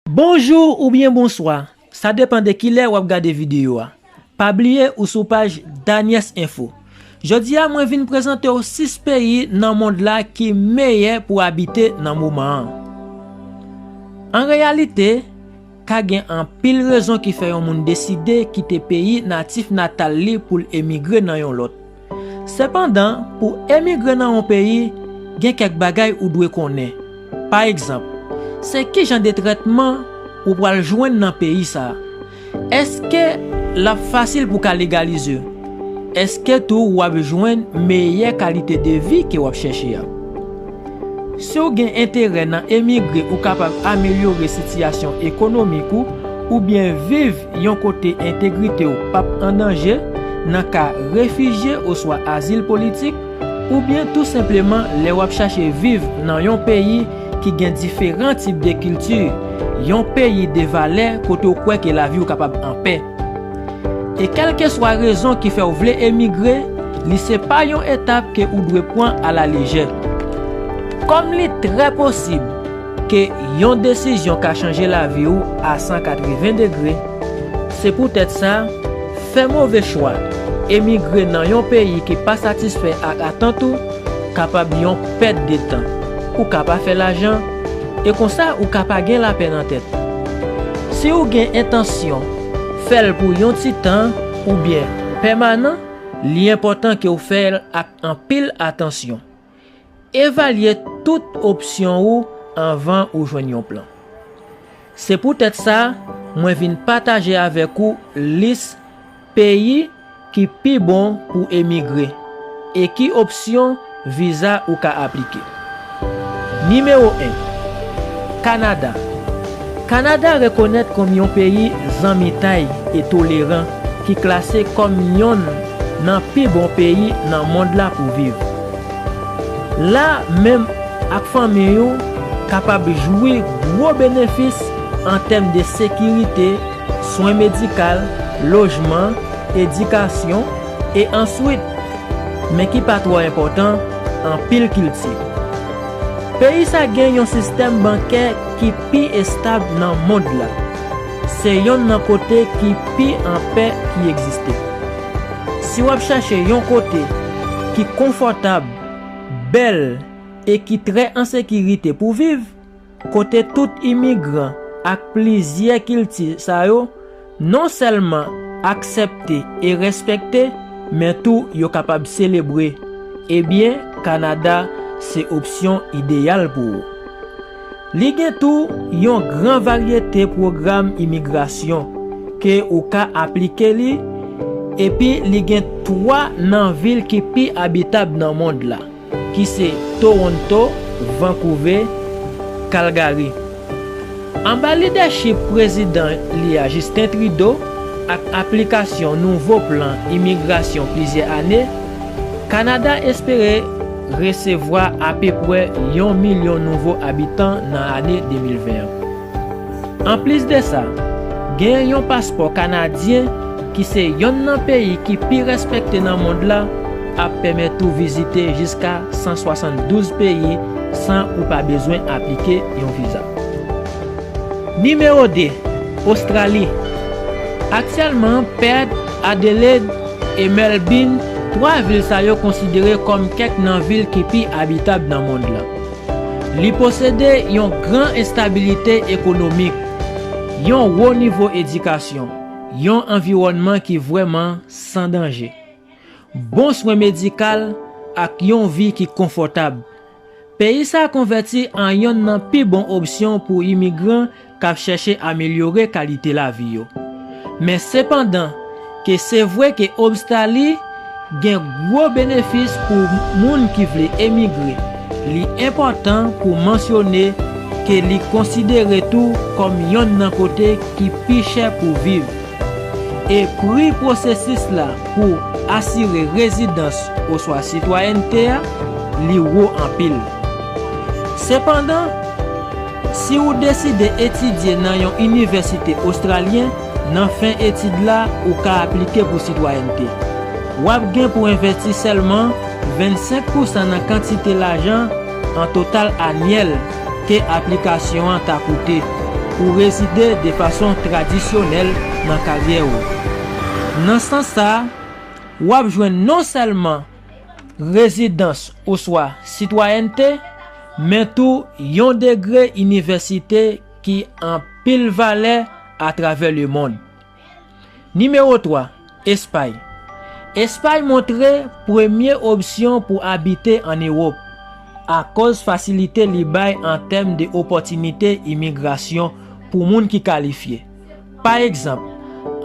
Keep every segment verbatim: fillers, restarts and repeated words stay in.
Bonjou oubyen bonswa, sa depann de kilè w ap gade videyo a. Pa bliye ou sou paj Daniès Info. Jodi a, mwen vin prezante w sis peyi nan mond la ki meyè pou abite nan moman an. An reyalite, ka gen anpil rezon ki fè yon moun deside kite peyi natif natal li pou l emigre nan yon lòt. Sepandan, pou emigre nan yon peyi, gen kèk bagay ou dwe konnen. Pa egzanp, se ki jan de trètman ou pral jwenn nan peyi sa a? Èske l ap fasil pou ka legalize? Èske tou w ap jwenn meyè kalite de vi ke w ap chèche a? Si w gen enterè nan emigre, ou kapab amelyore sitiyasyon ekonomik ou, oubyen viv yon kote entegrite w p ap an danje, nan ka refijye oswa azil politik, oubyen tou senpleman lè w ap chache viv nan yon peyi ki gen diferan tip de kilti, yon peyi de valè kote w kwè ke lavi w kapab anpè. E kèlkeswa rezon ki fè w vle emigre, li se pa yon etap ke ou dwe pran alalejè. Kòm li trè posib ke yon desizyon ka chanje lavi w a san katreven degre, se poutèt sa, fè move chwa, emigre nan yon peyi ki pa satisfè ak atant ou, kapab yon pèt de tan. Ou ka pa fè lajan, e konsa ou ka pa gen lapè nan tèt. Si w gen entansyon fè l pou yon ti tan oubyen pèmanan, li enpòtan ke w fè l ak anpil atansyon. Evalye tout opsyon ou anvan ou jwenn yon plan. Se poutèt sa, mwen vin pataje avèk ou lis peyi ki pi bon pou emigre e ki opsyon viza ou ka aplike. Nimewo en, Kanada. Kanada rekonèt kòm yon peyi zanmitay e toleran ki klase kòm yonn nan pi bon peyi nan mond la pou viv. La, menm ak fanmi ou kapab jwi gwo benefis an tèm de sekirite, swen medikal, lojman, edikasyon, e answit, men ki pa twò enpòtan, anpil kilti. Peyi sa gen yon sistèm bankè ki pi estab nan mond la. Se yonn nan kote ki pi anpè ki egziste. Si w ap chache yon kote ki konfòtab, bèl e ki trè an sekirite pou viv, kote tout imigran ak plizyè kilti sa yo non sèlman aksepte e respekte, men tou yo kapab selebre, ebyen, Kanada se opsyon ideyal pou ou. Li gen tou yon gran varyete pwogram imigrasyon ke ou ka aplike li, epi li gen twa nan vil ki pi abitab nan mond la, ki se Toronto, Vancouver, Calgary. Anba lidèchip prezidan li a Justin Trudeau ak aplikasyon nouvo plan imigrasyon plizyè ane, Kanada espere resevwa apeprè yon milyon nouvo abitan nan ane de mil ven an. Anplis de sa, gen yon paspò kanadyen ki se yonn nan peyi ki pi respekte nan mond la, ap pèmèt ou vizite jiska san swasanndouz peyi san ou pa bezwen aplike yon viza. Nimewo de, Ostrali. Aktyèlman, Perth, Adelaide e Melbourne, twa vil sa yo konsidere kòm kèk nan vil ki pi abitab nan mond la. Li posede yon gran estabilite ekonomik, yon wo nivo edikasyon, yon anviwònman ki vrèman san danje, bon swen medikal ak yon vi ki konfòtab. Peyi sa a konvèti an yonn nan pi bon opsyon pou imigran k ap chèche amelyore kalite lavi yo. Men sepandan, ke se vre ke Ostrali gen gwo benefis pou moun ki vle emigre, li enpòtan pou mansyone ke li konsidere tou kòm yonn nan kote ki pi chè pou viv. E pri pwosesis la pou asire rezidans oswa sitwayènte a, li wo anpil. Sepandan, si ou deside etidye nan yon inivèsite ostralyen, nan fen etid la, ou ka aplike pou sitwayènte. W ap gen pou envèsti sèlman vennsenk pousan nan kantite lajan an total anyèl ke aplikasyon an ta koute. ou rezide de fason tradisyonèl nan karyè ou. Nan sans sa a, w ap jwenn non sèlman rezidans oswa sitwayènte, men tou yon degre inivèsite ki anpil valè atravè lemonn. Nimewo twa, Espay. Espay montre premye opsyon pou abite ann Ewòp, akòz fasilite li bay an tèm de opòtinite imigrasyon pou moun ki kalifye. Pa egzanp,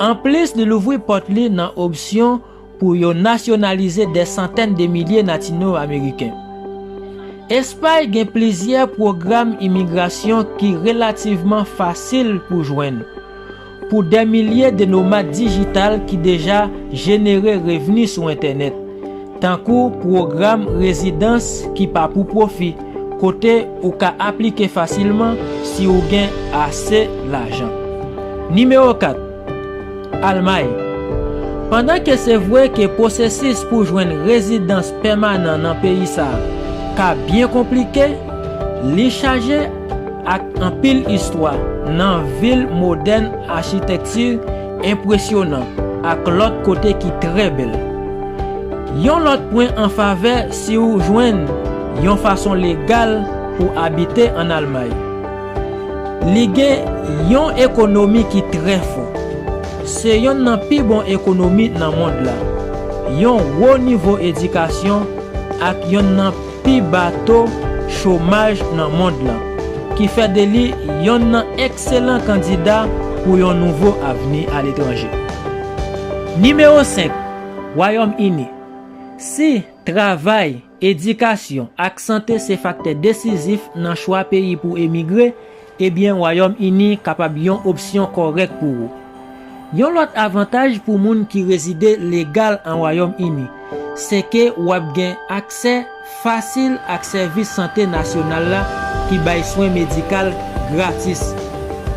anplis li louvri pòt li nan opsyon pou yo nasyonalize dè santèn de milye Latino Ameriken. Espay gen plizyè pwogram imigrasyon ki relativman fasil pou jwenn pou dè milye de nomad dijital ki deja jenere revni sou entènèt, tankou pwogram rezidans ki pa pou pwofi, kote ou ka aplike fasilman si ou gen ase lajan. Nimewo kat, Almay. Pandan ke se vre ke pwosesis pou jwenn rezidans pèmanan nan peyi sa a ka byen konplike, li chaje ak anpil istwa nan vil modèn, achitèkti enpresyonan ak lòt kote ki trè bèl. Yon lòt pwen an favè si w jwenn yon fason legal pou abite ann Almay. Li gen yon ekonomi ki trè fò. Se yonn nan pi bon ekonomi nan mond la, yon wo nivo edikasyon ak yonn nan pi ba to chomaj nan mond la, ki fè de li yonn nan ekselan kandida pou yon nouvo avni aletranje. Nimewo senk, Wayòm Ini. Si travay, edikasyon ak sante se faktè desizif nan chwa peyi pou emigre, ebyen Wayòm Ini kapab yon opsyon kòrèk pou ou. Yon lòt avantaj pou moun ki rezide legal an Wayòm Ini, se ke w ap gen aksè fasil ak sèvis sante nasyonal la ki bay swen medikal gratis.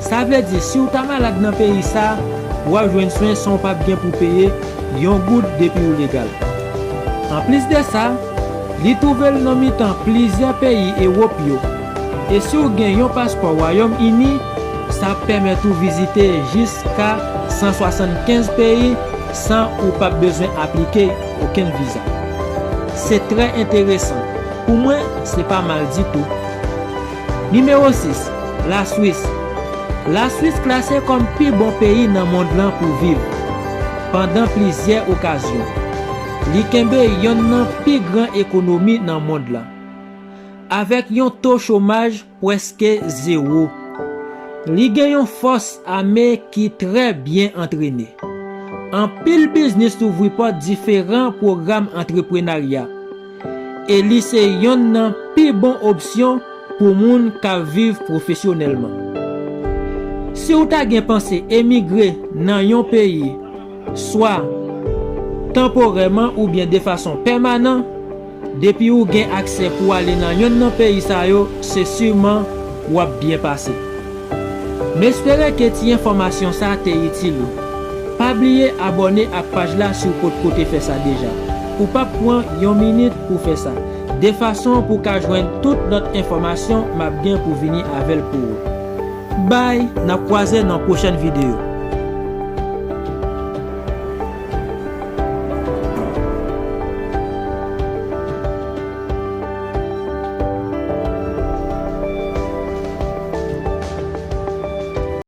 Sa vle di, si w ta malad nan peyi sa a, w ap jwenn swen san w p ap gen pou peye yon goud depi w legal. Anplis de sa, li twouve l nan mitan plizyè peyi Ewòp yo. E si w gen yon paspò Wayòm Ini, sa ap pèmèt ou vizite jiska san swasannkenz peyi san ou p ap bezwen aplike okenn viza. Se trè enteresan. Pou mwen, se pa mal ditou. Nimewo sis, Laswis. Laswis klase kòm pi bon peyi nan mond lan pou viv pandan plizyè okazyon. Li kenbe yonn nan pi gran ekonomi nan mond lan, avèk yon to chomaj prèske zewo. Li gen yon fòs ame ki trè byen antrene. Anpil biznis louvri pòt diferan pwogram antreprenarya, e li se yonn nan pi bon opsyon pou moun k ap viv pwofesyonèlman. Si w ta gen panse emigre nan yon peyi, swa tanporèman oubyen de fason pèmanan, depi ou gen aksè pou ale nan yonn nan peyi sa yo, se siman w ap byen pase. M espere ke ti enfòmasyon sa te itil ou. Pa bliye abòne ak paj la si w potko te fè sa deja. Ou p ap pran yon minit pou fè sa, de fason pou w ka jwenn tout lòt enfòmasyon m ap gen pou vini avè l pou ou. Bay, n ap kwaze nan pwochèn videyo.